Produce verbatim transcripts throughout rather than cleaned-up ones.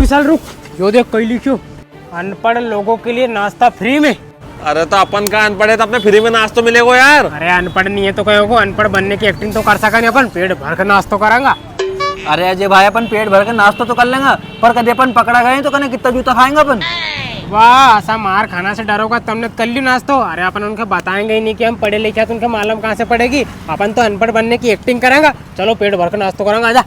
चल रुक, यो देख कई लिख्यो, अनपढ़ लोगों के लिए नाश्ता फ्री में। अरे तो अपन का अनपढ़ है तो अपने फ्री में नाश्तो मिलेगो यार। अरे अनपढ़ नी है तो कई होगो, अनपढ़ बनने की acting तो कर सका नी, अपन पेट भर के नाश्तो करांगा। अरे अजय भाई, अपन पेट भर के नाश्तो तो कर लेंगा, पर कदे अपन पकड़ा गए तो कने कितना जूता खाएंगा अपन। वाह, असा मार खाना से डरोगा तमने तो कर लियो नाश्तो। अरे अपन उनके बताएंगे ही नी कि हम पढ़े लिखे हैं, तो उनके मालूम कहाँ से पड़ेगी। अपन तो अनपढ़ बनने की acting करांगा। चलो पेट भर के नाश्तो करांगा, आजा।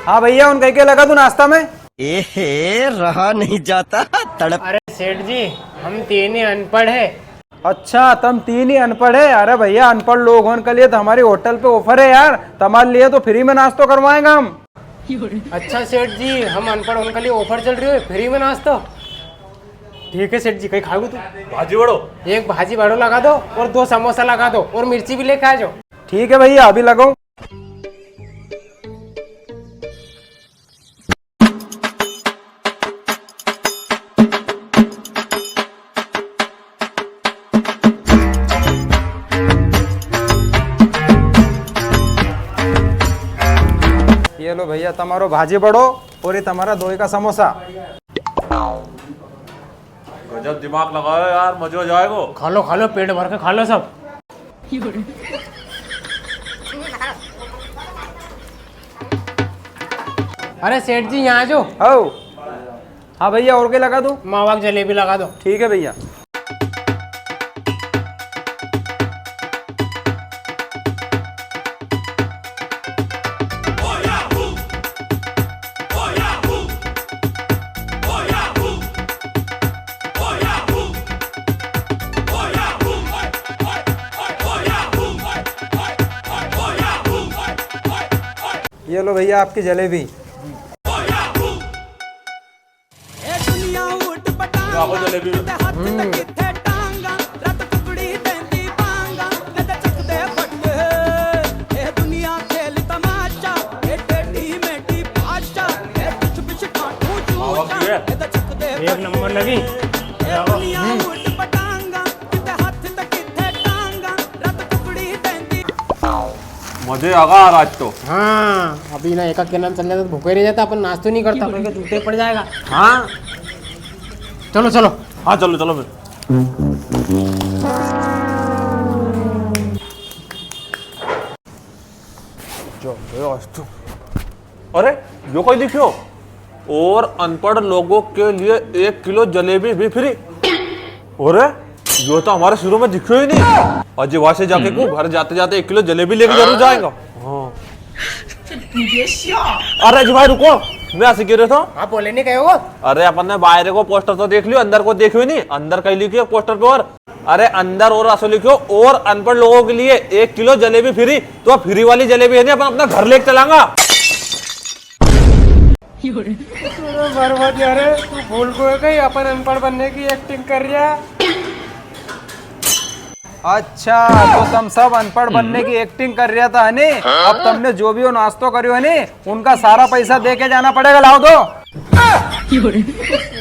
हाँ भैया, उन कई के लगा दूं नाश्ता में? ए हे, रहा नहीं जाता, तड़प। अरे सेठ जी, हम तीन ही अनपढ़ है। अच्छा, तम तीन ही अनपढ़ है? अरे भैया, अनपढ़ लोग होन के लिए तो हमारी होटल पे offer है यार, तुम्हारे लिए तो फ्री में नाश्तो करवाएंगा हम। अच्छा सेठ जी, हम अनपढ़ होन के लिए offer चल रही है, फ्री में नाश्तो। ठीक है सेठ जी, कई खाओगे तू? भाजी वड़ो। एक भाजी वड़ो लगा दो और दो समोसा लगा दो और मिर्ची भी लेके आ जाओ। ठीक है भैया, अभी लगाओ। ये लो भैया, तमारो भाजी बड़ो और ये तमारा दोई का समोसा। गजब दिमाग लगायो यार, मजो आ जाएगो। खा लो, खा लो, पेट भर के खा लो सब। अरे सेठ जी, यहाँ आ जाओ। आओ। हाँ भैया, और क्या लगा दूँ? मावा की जलेबी लगा दो। ठीक है भैया। ये लो भैया आपकी जलेबी। ए दुनिया ऊट पटांगा, आगो जलेबी में। किते हाथ तक हम्म। किथे टांगा, रत टुकड़ी देंदी बांगा, कदे चक दे फट। ए दुनिया खेल तमाशा, ए टेढ़ी मेढ़ी भाषा, ए बिछ बिछ काटू मावा जूठा, की है। कदे चक दे एक फट। नंबर लगी। ए दुनिया हम्म। ऊट पटांगा, किते हाथ तक किथे टांगा, रत टुकड़ी देंदी। मजे आ गया आज तो। हाँ, अभी ना एका के नाम चल जाता तो भूखा ही रह जाता, अपन नाश्तो नहीं करता, अपन के जूते पड़ जाएगा। हाँ। चलो, चलो। हाँ, चलो, चलो फिर। जो, जो, आज तो। अरे, यो कई लिख्यो? और अनपढ़ लोगों के लिए एक किलो जलेबी भी फ्री। अरे, यो तो हमारे शुरू में दिख्यो ही नहीं। अजय वासे जाके को घर जाते जाते एक किलो जलेबी लेके जरूर जाएगा। हाँ। अरे अजय भाई रुको, मैं ऐसे कह रहा था। हाँ, बोले नहीं कहे वो। अरे अपन ने बाहर को पोस्टर तो देख लियो, अंदर को देखियो ही नहीं। अंदर कई लिख्यो पोस्टर पे और अरे अंदर और असो लिख्यो, और अनपढ़ लोगों के लिए एक किलो जलेबी फ्री। तो फ्री वाली जलेबी है नी, अपन अपना घर लेके चलांगा। अरे बर्बाद यार, तू भूल गयो कई, अपन अनपढ़ बनने की acting कर रिया। अच्छा, तो तम सब अनपढ़ बनने की acting कर रिया था, है नी? अब तमने जो भी वो नाश्तो करियो है नी, उनका सारा पैसा दे के जाना पड़ेगा, लाओ दो।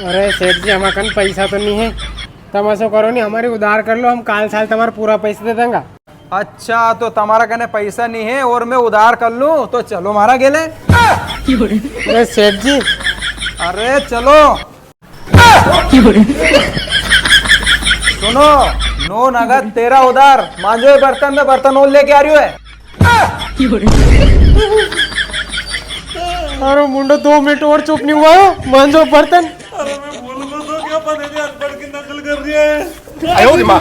अरे सेठ जी, हमारे कन पैसा तो नहीं है, तम असो करो नी, हमारी उधार कर लो, हम काल साल तुम्हारा पूरा पैसा दे देंगा। अच्छा, तो तुम्हारा कने पैसा नहीं है और मैं उधार कर लूं, तो चलो मारा गेले। अरे सेठ जी। अरे चलो। सुनो, नौ नगद तेरह उधार, मांजो ये बर्तन, में बर्तन और लेके आ रही हूँ। अरे मुंडो, दो मिनट और चुप नहीं हुआ है, मांजो बर्तन। अरे मैं भूल गयो तो क्या पता नहीं अनपढ़ की नकल कर रही है। आयो रे माँ।